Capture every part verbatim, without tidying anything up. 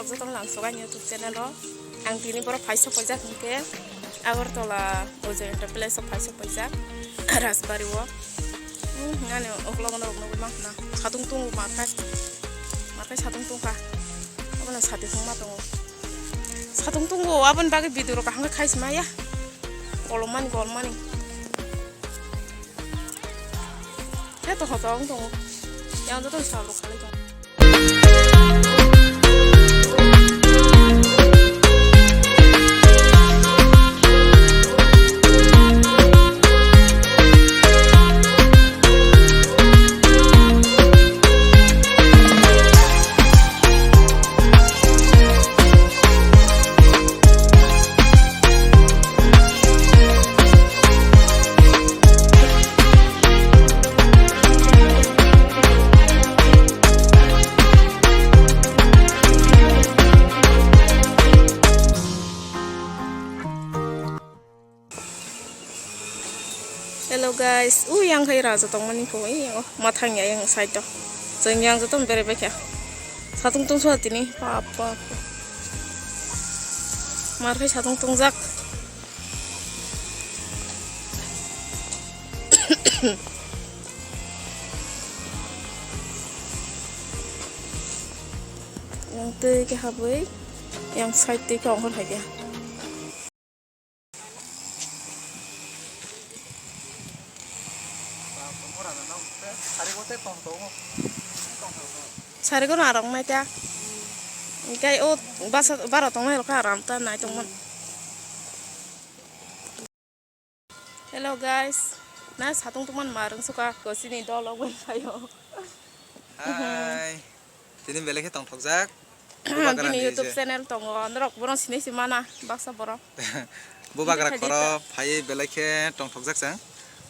Jotono lang sugai ni YouTube channel o. Ang tini borok phai sok paijak hinkhe Agartala Ujjain Enterprise o phai sok paijak Rajbari o. Hmm, hinani ukulok norok nugwi mankha na. Satung tungo markai. Markai satung tungkha. Abono sati thwngma tongo. Satung tungo aboni bagwi video rok kaham khe khai sima ya. Kolom mani gol mani. Khe to hoto wng tongo. Yang joto sal rok khalai tongo. Hello guys, u yang khai raja tongmani ko, eh, oh, mathang ya yang side o. Jeng yang joto bere bekha. Satung tung so tini, pap, pap. Mar khai satung tungjak. Yang twi ke habwi, yang side twi ke ongkhor hai dia. Sari kono arok nai ta. Kai o basa bara tong nai rok aram ta nai tong man. Hello guys, na satung tungman marung suka ko sini dolo wen kayo. Hai, tini belai khe tongthokjak. Bubagra bini ni YouTube je channel tongo, norok bono sini si mana baksa borok. Bubagra khoro phai belai khe tongthokjak chang.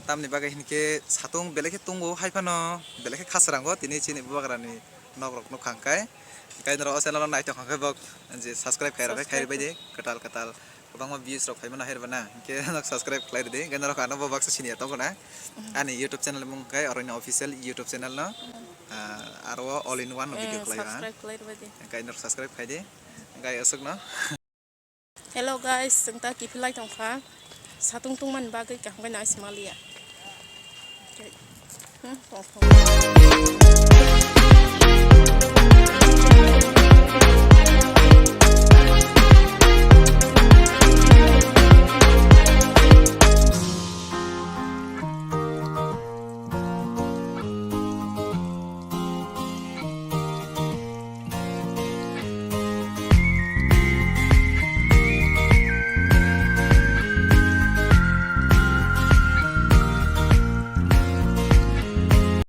Tamni bagwi hinkhe satung belai khe tungo hai phano belai khe khasrango tini chini bubagra ni nok rok nukha hwnkhe. Kai norok o channel o naithok hwnkhe bok je subscribe khai rok khai bai di kwtal kwtal. Kwbangma views rok phaimano hai rwna, hinkhe norok subscribe khlai rwdi, hinkhe norok ano bo baksa siniya tongo na. Ani YouTube channel mung khe Oroino Official YouTube channel no, ah, aro all in one no video khlai ha. Subscribe khlai rwdi. Hinkhe norok subscribe khai di, hinkhe aswk no. Hello guys, chwng ta kiphilai tongkha, satung tungmani bagwi kaham khe nai sima liya. Hmm, tong tong.